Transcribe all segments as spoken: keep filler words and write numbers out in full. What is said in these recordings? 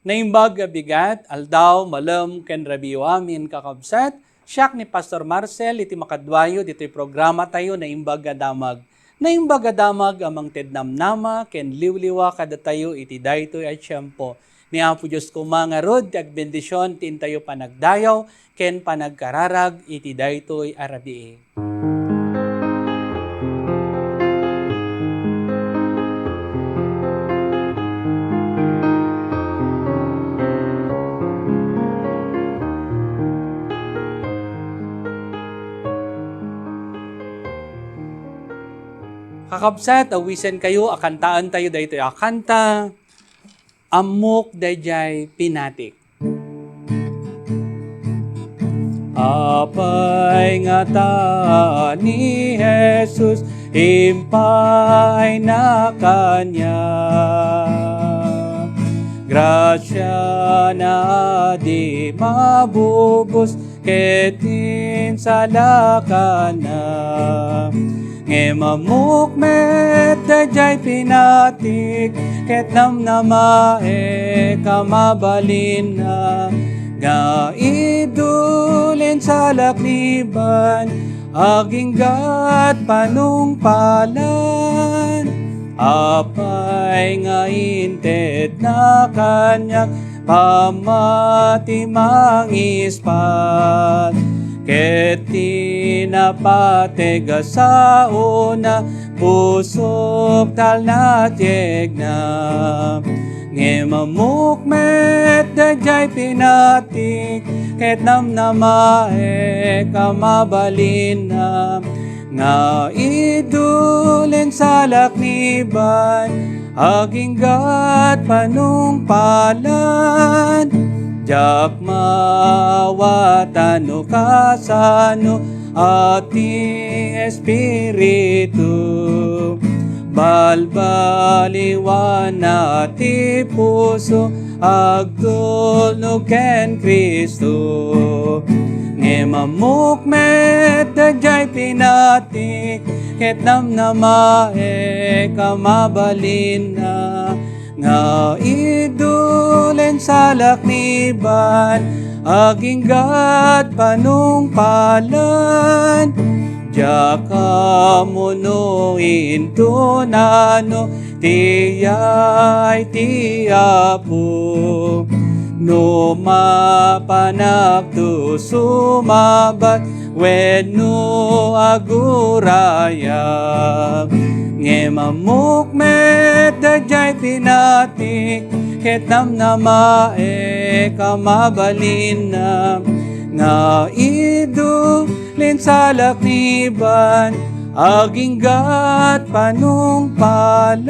Naimbag a bigat, aldaw, malem, ken rabiiyo amin, kakabsat. Siak ni Pastor Marcel, iti makaduayo ditoy programa tayo, Naimbag a Damag. Naimbag a Damag a mangted namnama ken liwliwa kadatayo iti daytoy a tiempo. Ni Apo Dios koma ngarud ti agbendisyon ti intayo panagdayaw ken panagkararag iti daytoy a rabii. Kakabsat, awisenkayo a kantaentayo daytoy a kanta, Ammok Daydiay Pinatik. Apay ngata ni Jesus impaayna kaniak? Grasiana a di mabubos ket insalakanna. Ngem ammok met daydiay pinatik ket namnamaek a mabalinna nga idul insalakniban agingga't panungpalan. Apay nga intedna kaniak pammati mangispat, ket ti napateg a saona pusok talna ti egna. Ngem ammok met daydiay pinatik ket namnamaek a mabalinna nga idul insalakniban agingga't panungpalan. Diak maawatan no kasano a ti Espiritu balbaliwanna ti puso agtulnog ken Cristo. Ngem ammok met daydiay pinatik ket namnamaek a mabalinna nga idul insalakniban agingga't panungpalan. Diak ammo no inton ano ti yaay ti Apo. No mapanakto sumabat wenno agurayam, ngem ammok met daydiay pinatik ket namnamaek a mabalinna nga idul insalakniban agingga't panungpalan.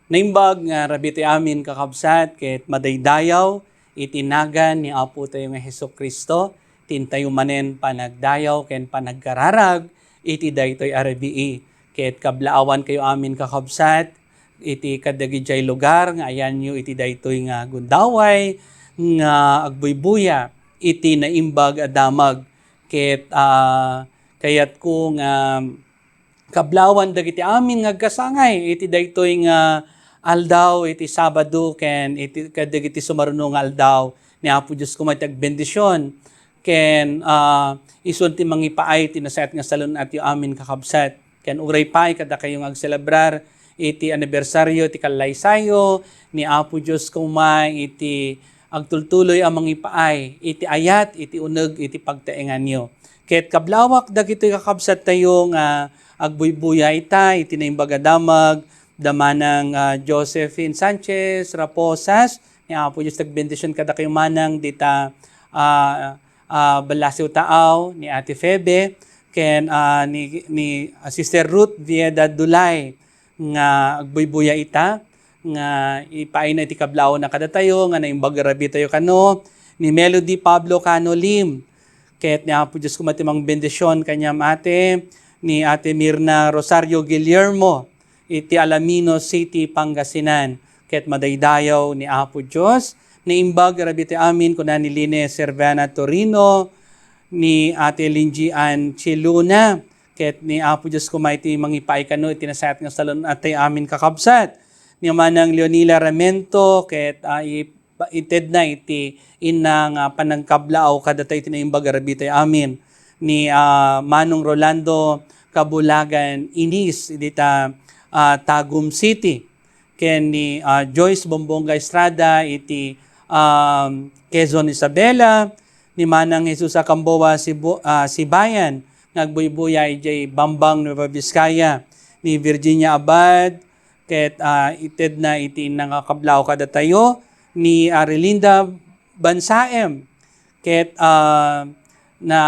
Naimbag nga rabii ti amin, kakabsat, ket madaydayaw iti nagan ni Apo tayo nga Jesu-Cristo, ti intayo manen panagdayaw ken panagkararag iti daytoy a rabii. Ket kablaawankayo amin, kakabsat, iti kadagijay lugar nga ayanyo iti daytoy nga gundaway nga agbuybuya iti Naimbag a Damag. Ket, ah, kayatko nga kablaawan dagiti amin nga agkasangay iti daytoy nga aldaw, iti Sabado, ken iti, kadagiti sumaruno nga aldaw. Ni Apo Dios koma ti agbendision, ken, ah, isu ti mangipaay ti nasayaat nga salun-atyo amin, kakabsat. Ken uray pay kadakayo nga agselebrar iti anibersario ti kallaysayo, ni Apo Dios koma iti agtultuloy a mangipaay iti ayat, iti uneg, iti pagtaenganyo. Ket kablaawak dagitoy kakabsattayo nga agbuybuya ita iti Naimbag a Damag, da manang, ah, Josephine Sanchez Raposas, ni Apo Dios agbendision kadakayo manang dita, ah, ah, Ballasiw Taaw, ni Ate Febe, ken, ah, ni, ni, ah, Sister Ruth Vieda Dulay, nga agbuybuya ita, nga ipaayna iti kablaawanna kadatayo, nga naimbag a rabii tayo kano, ni Melody Pablo Cano Lim. Ket ni Apo Dios koma ti mangbendision kaniam, ate, ni Ate Mirna Rosario Guillermo, iti Alaminos City, Pangasinan. Ket madaydayaw ni Apo Dios, naimbag a rabii ti amin, kuna ni Line Servana Torino, ni Ate Linji Ann Chiluna, Ket ni Apo Dios koma iti mangipaay kano iti nasayaat nga salun-at tayo amin, kakabsat. Ni Manang Leonila Ramento, ket, ah, i-, itedna iti inna nga panangkablaaw kadatayo iti naimbag a rabii tayo amin. Ni, ah, Manong Rolando Kabulagan Inis, dita, ah, Tagum City. Ken ni, ah, Joyce Bombonga Estrada iti, um, Quezon, Isabela, ni Manang Jesus Acamboa Sibu-, ah, Sibayan, nga agbuybuya idiay Bambang, Nueva Vizcaya, ni Virginia Abad, ket, ah, itedna iti inna nga kablaaw kadatayo, ni, ah, Relinda Bansaem, ket, ah, na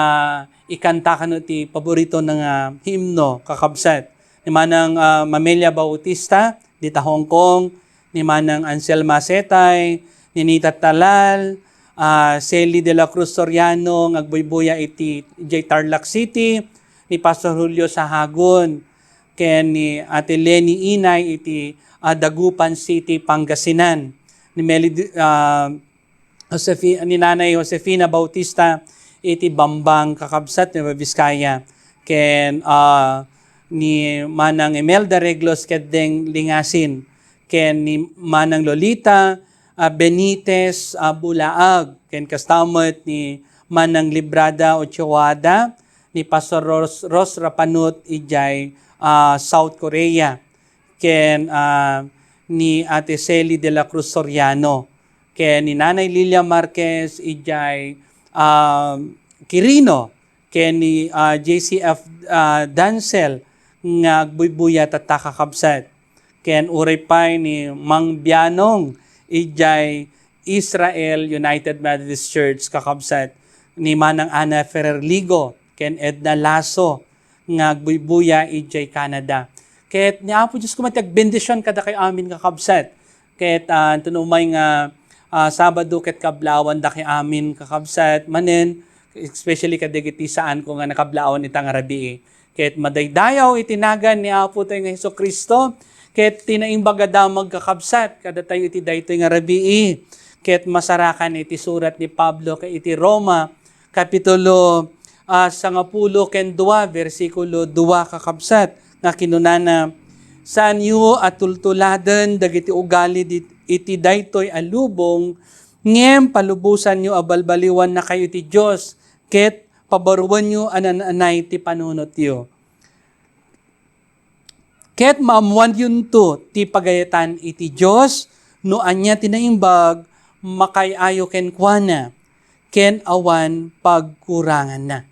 ikanta kano ti paborito na nga himno, kakabsat. Ni Manang, ah, Mamelia Bautista, dita Hong Kong, ni Manang Anselma Setay, ni Nita Talal, ah, Sally de la Cruz Soriano, nga agbuybuya iti, idiay Tarlac City, ni Pastor Julio Sahagun, ken ni Ate Leni Inay iti, ah, Dagupan City, Pangasinan. Ni Meli, ah, Josefi-, ni Nanay Josefina Bautista iti Bambang, kakabsat, Nueva Vizcaya. Ken, ah, ni Manang Imelda Reglos ket deng Lingasin. Ken ni Manang Lolita, ah, Benitez, ah, Bulaag. Ken kasta met ni Manang Librada Ochoada, ni Pastor Ros, Ros Rapanut idiay, ah, South Korea. Ken, ah, ni Ate Sally de la Cruz Soriano. Ken ni Nanay Lilia Marquez idiay, ah, Quirino. Ken ni, ah, J C F, ah, Dancel nga agbuybuya tatta, kakabsat. Ken uray pay ni Mang Bianong idiay Israel United Methodist Church, kakabsat, ni Manang Ana Ferrer Ligo, ken Edna Lasso, nga agbuybuya idiay Canada. Ket ni Apo Dios koma ti agbendision kadakayo amin, kakabsat. Ket, ah, anto no umay nga, ah, Sabado ket kablaawan dakayo amin, kakabsat, manen, especially kadagiti saanko nga nakablaawan ita nga rabii. Ket madaydayaw iti nagan ni Apo tayo nga Jesu-Cristo, ket ti naimbag a damag, kakabsat, kadatayo iti daytoy nga rabii. Ket masarakan iti surat ni Pablo ket iti Roma, kapitulo, ah, sangapulo ken dua, bersikulo dua, kakabsat, nga kinunana, "Saanyo a tultuladen dagiti ugali di-, iti daytoy a lubong, ngem palubosanyo a balbaliwannakayo iti Dios, ket pabaruenyo a naan-anay ti panunotyo." Ket maammoanyonto ti pagayatan iti Dios, no ania ti naimbag, makaay-ayo kenkuana, ken awan pagkuranganna.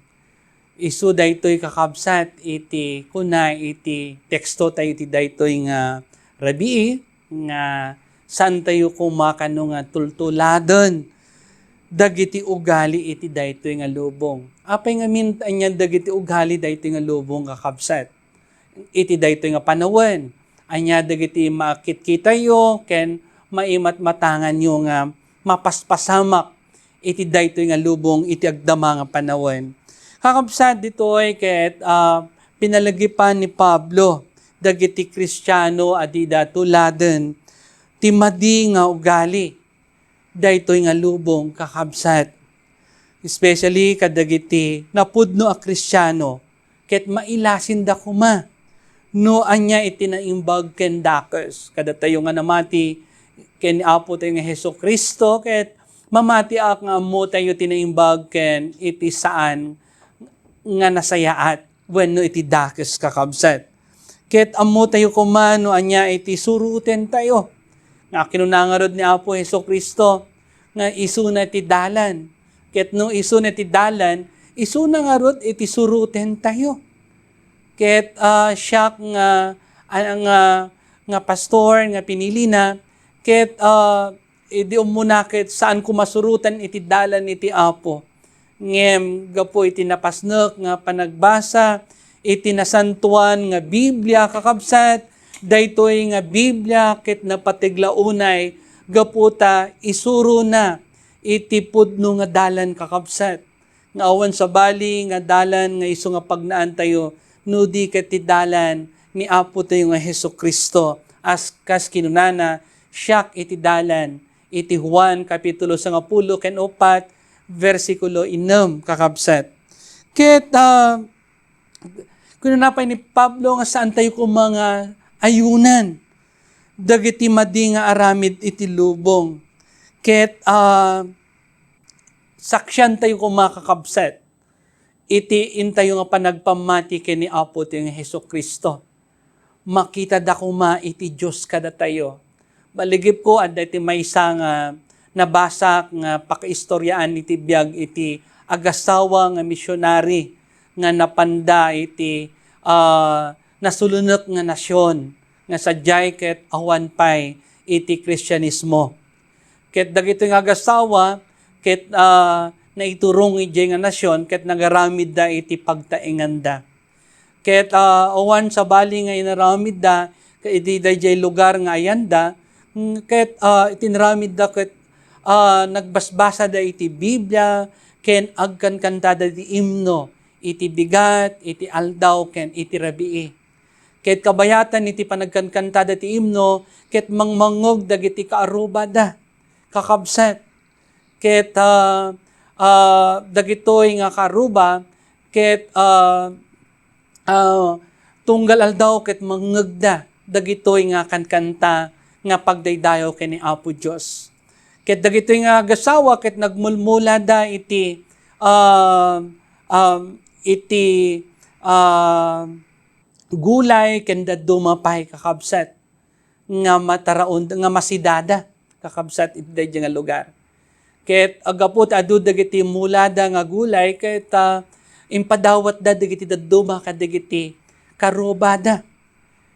Isu daytoy, kakabsat, iti kuna iti teksto tayo iti daytoy nga rabii, nga saantayo koma kano nga tultuladen dagiti ugali iti daytoy nga lubong. Apay ngamin anian dagiti ugali daytoy nga lubong, kakabsat? Iti daytoy nga panawen, ania dagiti makitkitayo ken maimatmatanganyo nga mapaspasamak iti daytoy nga lubong iti agdama nga panawen? Kakabsat, ditoy ket, ah, pinalagipan ni Pablo dagiti Kristiano a dida tuladen ti madi nga ugali daytoy nga lubong, kakabsat. Especially kadagiti napudno a Kristiano, ket mailasinda koma no ania iti naimbag ken dakes. Kadatayo nga namati ken ni Apo tayo nga Jesu-Cristo, ket mamatiak nga ammotayo ti naimbag ken iti saan nga nasayaat wenno iti dakes, kakabsat. Ket ammotayo koma no ania iti surotentayo. Nga kinuna ngarud ni Apo Jesu-Cristo nga isuna ti dalan. Ket no isuna ti dalan, isuna ngarud iti surotentayo. Ket, ah, siak nga, ah, nga, nga pastor nga pinilina, ket, ah, idi ummuna ket saanko masuroten iti dalan iti Apo. Ngem gapu iti napasnek nga panagbasa iti nasantoan nga Biblia, kakabsat, daytoy nga Biblia ket napateg la unay gapu ta isurona iti pudno nga dalan, kakabsat, nga awan sabali nga dalan nga isu nga pagnaantayo, no di ket ti dalan ni Apo tayo nga Jesu-Cristo, as kas kinunana, "Siak iti dalan," iti Juan kapitulo sangapulo ken upat, bersikulo inem, kakabsat. Ket, ah, Kunana pay ni Pablo nga saan tayo koma nga ayunan dagiti madi nga aramid iti lubong. Ket, ah, saksian tayo koma, kakabsat, iti intayo nga panagpammati ken ni Apo tayo nga Jesu-Cristo. Makita da koma iti Dios kadatayo. Malagipko, adda iti maysa nga nabasak nga pakaistoryaan iti biag iti agasawa nga misionary nga napanda iti, ah, nasulenek nga nasion nga sadiay ket awan pay iti Kristianismo. Ket dagitoy nga agasawa ket, ah, naiturong idiay nga nasion ket nagaramidda iti pagtaenganda. Ket, ah, awan sabali nga inaramidda iti daydiay lugar nga ayanda, mm, ket, ah, iti inaramidda ket, ah, nagbasbasada iti Biblia ken agkankantada iti imno iti bigat, iti aldaw ken iti rabii. Ket kabayatan iti panagkankantada ti imno, ket mangmangngeg dagiti kaarrubada, kakabsat. Ket, ah, ah, dagitoy nga kaarruba, ket, ah, ah, tunggal aldaw ket mangngegda dagitoy nga kankanta nga pagdaydayaw ken ni Apo Dios. Ket dagitoy nga agasawa ket nagmulmulada iti, ah, um, iti, ah, gulay ken dadduma pay, kakabsat, nga mataraon, nga masidada, kakabsat, iti daydiay nga lugar. Ket aggapu ta adu dagiti mulada nga gulay, ket, ah, impadawatda dagiti dadduma kadagiti karrubada.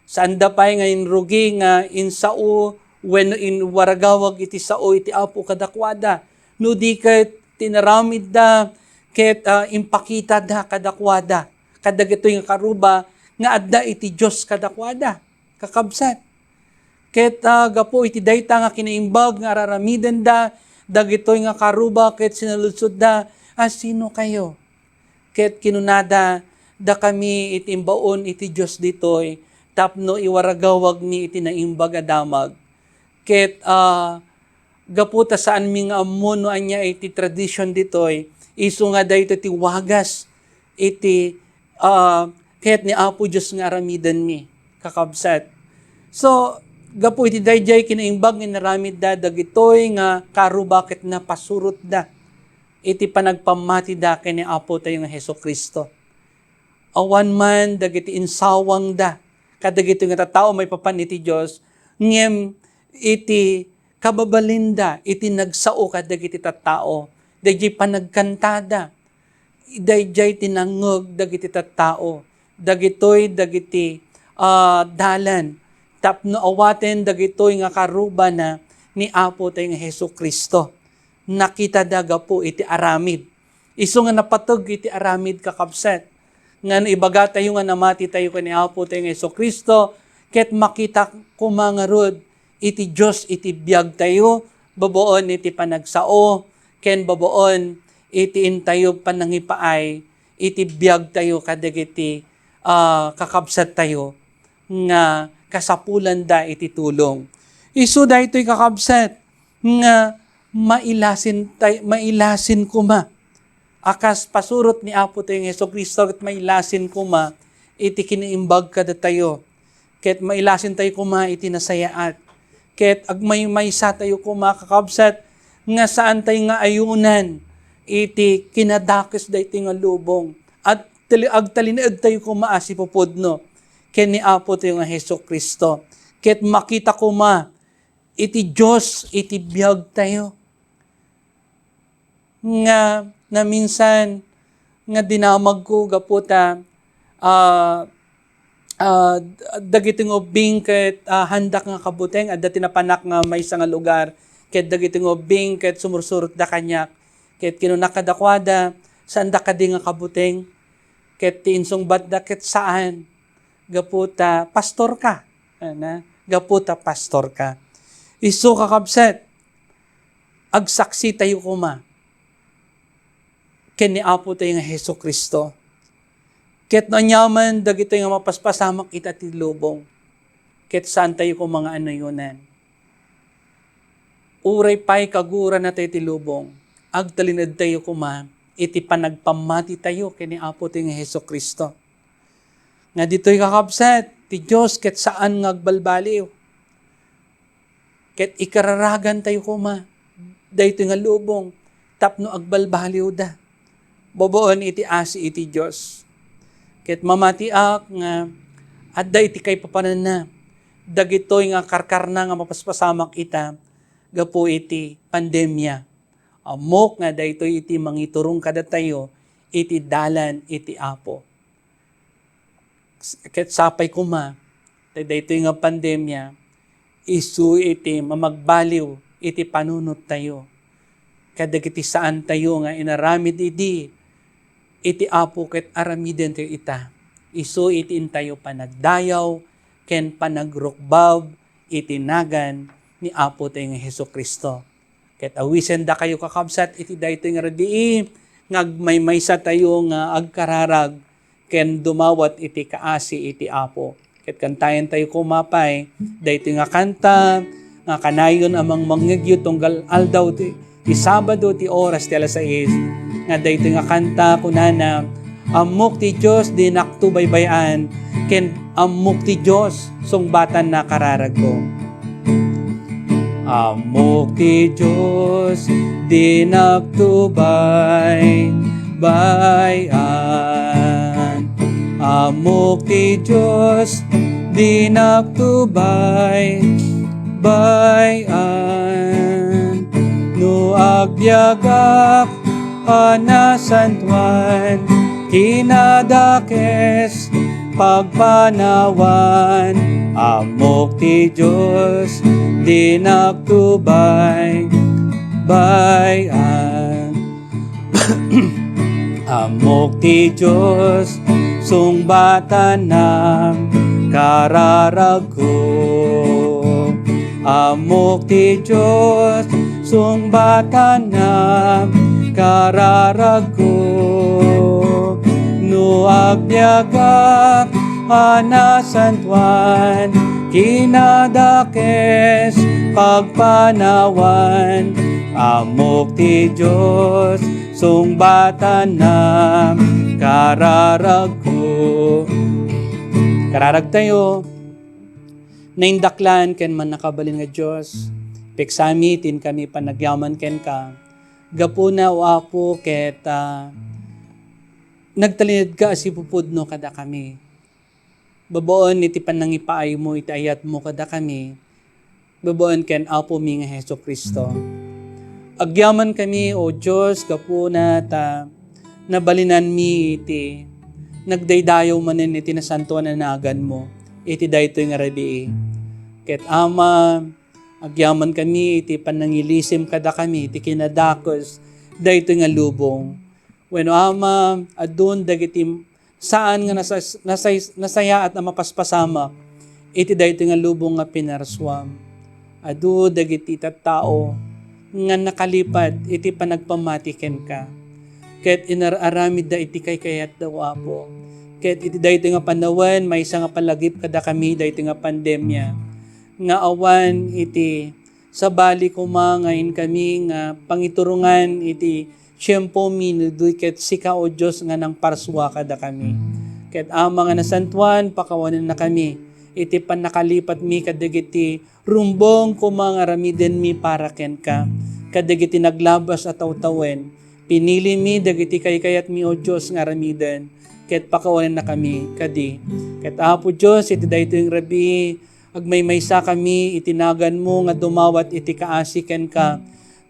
Saanda pay nga inrugi nga insao wenno inwaragawag iti sao iti Apo kadakuada. No di ket tinaramidda ket, ah, impakitada kadakuada, kadagitoy nga kaarruba nga adda iti Dios kadakuada, kakabsat. Ket, ah, gapu iti dayta nga kinaimbag nga araramidenda, dagitoy nga kaarruba ket sinaludsodda, "A, sino kayo?" Ket kinunada, "Dakami iti imbaon iti Dios ditoy tapno iwaragawagmi iti naimbag a damag." Ket, ah, gapu ta saanmi nga ammo no ania iti tradition ditoy, isu nga daytoy ti wagas iti, ah, kayat ni Apo Dios nga aramidenmi, kakabsat. So, gapu iti daydiay kinaimbag nga inaramidda dagitoy nga kaarruba ket napasurotda iti panagpammatida ken ni Apo tayo nga Jesu-Cristo. Awan man dagiti insawangda kadagitoy nga tattao maipapan iti Dios, ngem iti kababalinda iti nagsao kadagiti tattao, daydiay panagkantada, daydiay ti nangngeg dagiti tattao, dagitoy dagiti, ah, dalan tapno awaten dagitoy nga karrubana ni Apo tayo nga Jesu-Cristo. Nakitada gapu iti aramid. Isu nga napateg iti aramid, kakabsat, nga no ibagatayo nga namatitayo ken ni Apo tayo nga Jesu-Cristo, ket makita koma ngarud iti Dios iti biagtayo, babaen iti panagsao, ken babaen iti intayo panangipaay iti biagtayo kadagiti, ah, kakabsattayo nga kasapulanda iti tulong. Isu daytoy, kakabsat, nga mailasin tay-, mailasin koma. A kas pasurot ni Apo tayo nga Jesu-Cristo, ket mailasin koma iti kinaimbag kadatayo. Ket mailasin tayo koma iti nasayaat. Ket agmaymaysa tayo koma, kakabsat, nga saan tayo nga ayunan iti kinadakes daytoy nga lubong. At tali-, agtalinaed tayo koma a sipupudno ken ni Apo tayo nga Jesu-Cristo. Ket makita koma iti Dios iti biag tayo. Nga naminsan nga dinamagko gapu ta, ah, ah, dagiti nga ubbing ket, ah, handak nga kabuteng, adda ti napanak nga maysa nga lugar, ket dagiti nga ubbing ket sumursurotda kaniak, ket kinuna kadakuada, "Saandak kadi nga kabuteng?" Ket ti insungbatda ket, "Saan, gapu ta pastorka." Ana, "Gapu ta pastorka." Isu, kakabsat, agsaksitayo koma ken ni Apo tayo nga Jesu-Cristo. Ket no aniaman dagitoy nga mapaspasamak ita ti lubong, ket saantayo koma nga anayunan. Uray pay kaguranatayo ti lubong, agtalinaedtayo koma iti panagpammatitayo ken ni Apo tayo nga Jesu-Cristo. Nga ditoy, kakabsat, ti Dios ket saan nga agbalbaliw. Ket ikararagantayo koma daytoy nga lubong tapno agbalbaliwda babaen iti asi iti Dios. Ket mamatiak nga adda iti kaipapananna dagitoy nga karkarna nga mapaspasamak ita gapu iti pandemia. Ammok nga daytoy iti mangiturong kadatayo iti dalan iti Apo. Ket sapay koma, ta daytoy nga pandemia, isu iti mamagbaliw iti panunottayo kadagiti saantayo nga inaramid idi iti Apo ket aramidentayo ita. Isu iti intayo panagdayaw ken panagrukbab iti nagan ni Apo tayo nga Jesu-Cristo. Ket awisendakayo, kakabsat, iti daytoy nga rabii nga agmaymaysa tayo nga agkararag ken dumawat iti kaasi iti Apo. Ket kantaentayo koma pay daytoy nga kanta nga kanayon a mangmangngegyo tunggal aldaw ti, ti Sabado ti oras ti alas sais, nga daytoy nga kanta kunana, "Ammok ti Dios, dinakto baybay-an, ken ammok ti Dios, sungbatanna kararagko." Ammok ti Dios, dinakto baybay-an. Ammok ti Dios, dinakto baybay-an. No agbiagak a nasantoan, kinadakes pagpanawan, ammok ti Dios, dinakto baybay-an. Ammok ti Dios, sungbatanna kararagko. Ammok ti Dios, sungbatanna kararagko. No agbiagak a nasantoan, kinadakes pagpanawan, ammok ti Dios, sungbatanna kararagko. Kararagtayo, naindaklan ken mannakabalin nga Dios, pigsami ti inkami panagyaman kenka. Gapuna, O Apo, ket, ah, nagtalinaedka a sipupudno kadakami. Babaen iti panangipaaymo iti ayatmo kadakami, babaen ken Apomi nga Jesu-Cristo. Agyamankami, O Dios, gapuna ta nabalinanmi iti nagdaydayaw manen iti nasantoan a naganmo iti daytoy nga rabii. Ket Ama, agyamankami iti panangilisim kadakami iti kinadakes daytoy nga lubong. Wenno, Ama, adun dagiti saan nga nasas-, nasay-, nasayaat a mapaspasamak iti daytoy nga lubong nga pinarsuam. Adu dagiti tattao nga nakalipat iti panagpamati kenka, ket inar-aramidda iti kaykayatda, O Apo. Ket iti daytoy nga panawen, maysa nga palagip kadakami daytoy nga pandemia, nga awan iti sabali koma nga inkami nga pangiturongan iti tiempomi no di ket sika, O Dios, nga nangparsua kadakami. Ket Ama nga nasantoan, pakawanennakami iti pannakalipatmi kadagiti rumbeng koma nga aramidenmi para kenka, kadagiti naglabas a tawtawen. Pinilimi dagiti kaykayatmi, O Dios, nga aramiden, ket pakawanennakami kadi. Ket Apo Dios, iti daytoy nga rabii, agmaymaysakami iti naganmo nga dumawat iti kaasi kenka.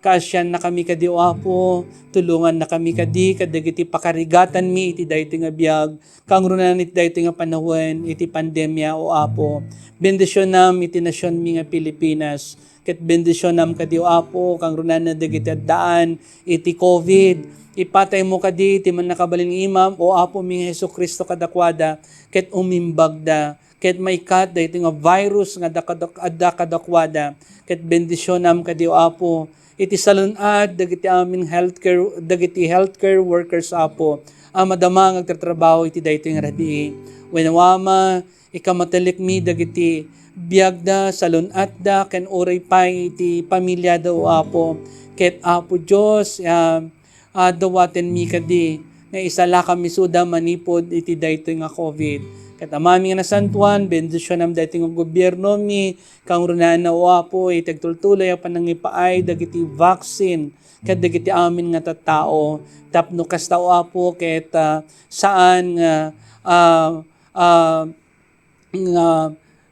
Kaasiannakami kadi, O Apo, tulongannakami kadi kadagiti pakarigatanmi iti daytoy nga biag, kangrunan iti daytoy nga panawen iti pandemia, O Apo. Bendisionam iti nasionmi nga Pilipinas, ket bendisionam kadi, O Apo, kangrunanna dagiti addaan iti covid. Ipataymo kadi ti mannakabalin nga imam, O Apomi nga Jesu-Cristo, kadakuada, ket umimbagda, ket maikkat daytoy nga virus nga adda kadak-, adda kadakuada, ket bendisionam kadi, O Apo, iti salun-at dagiti amin healthcare, dagiti healthcare workers, Apo, a madama nga agtatrabaho iti daytoy nga rabii. Wenno, Ama, ikamatelekmi dagiti biagda, salun-atda, ken uray pay iti pamiliada, O Apo. Ket, Apo Dios, ah, a dawatenmi kadi nga isalakam isuda manipud iti daytoy nga covid. Ket Amami nga nasantuan, bendisionam daytoy nga gobiernomi, kangrunaan na, O Apo, iti agtultuloy a panangipaay dagiti vaccine ket dagiti amin nga tattao. Tapno kasta, O Apo, ket, ah, saan nga, ah, ah, nga,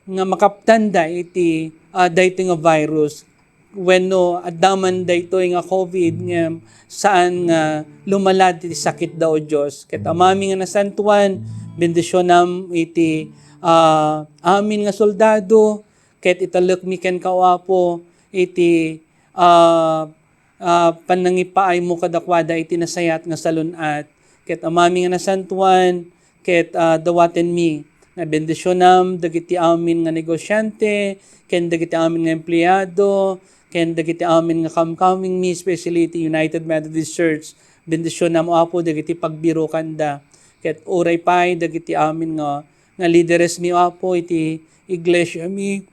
nga makaptanda iti, ah, daytoy nga virus. Wenno adda man daytoy nga covid nga saan nga lumala ti sakitda, O Dios. Ket Amami nga nasantuan, bendisionam iti, ah, amin nga soldado, ket italekmi kenka, O Apo, iti, ah, ah, panangipaaymo kadakuada iti nasayaat nga salun-at. Ket Amami nga nasantuan, ket, ah, dawatenmi nga bendisionam dagiti amin nga negosiante, ken dagiti amin nga empleado, ken dagiti amin nga kamkamingmi, especially iti United Methodist Church. Bendisionam, O Apo, dagiti pagbirokanda. Ket uray pay dagiti amin nga, nga lideresmi, O Apo, iti iglesiami,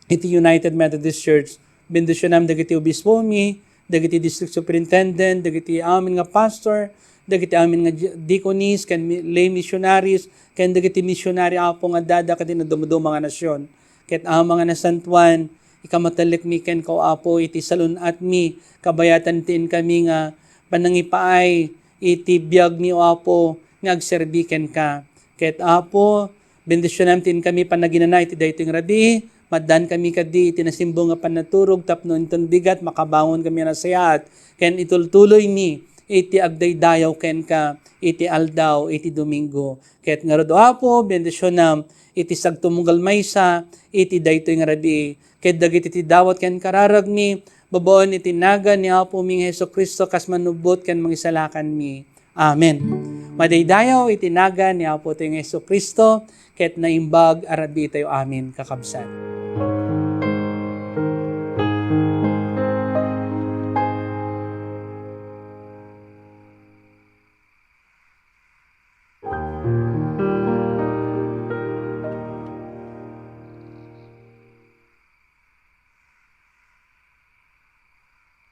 iti United Methodist Church. Bendisionam dagiti obispomi, dagiti district superintendent, dagiti amin nga pastor, dagiti amin nga di-, deaconess, ken mi-, lay missionaries, ken dagiti missionary, Apo, nga addada kadagiti dumduma nga nasion. Ket Ama nga nasantuan, ikamatellekmi kenka, O Apo, iti salun-atmi, kabayatan ti inkami nga panangipaay iti biagmi, O Apo, nga agserbi kenka. Ket Apo, bendisionam ti inkami panaginana iti daytoy nga rabii. Maddaankami kadi iti nasimbong nga pannaturog tapno inton bigat makabangonkami a nasayaat ken itultuloymi iti agdaydayaw kenka iti aldaw iti Domingo. Ket ngarud, O Apo, bendisionam iti sagtumunggal maysa iti daytoy nga rabii. Ket dagiti ti dawat ken kararagmi, babaen iti nagan ni Apomi nga Jesu-Cristo, kas manubbot ken mangisalakanmi. Amen. Madaydayaw iti nagan ni Apotayo nga Jesu-Cristo, ket naimbag a rabiitayo amin, kakabsat.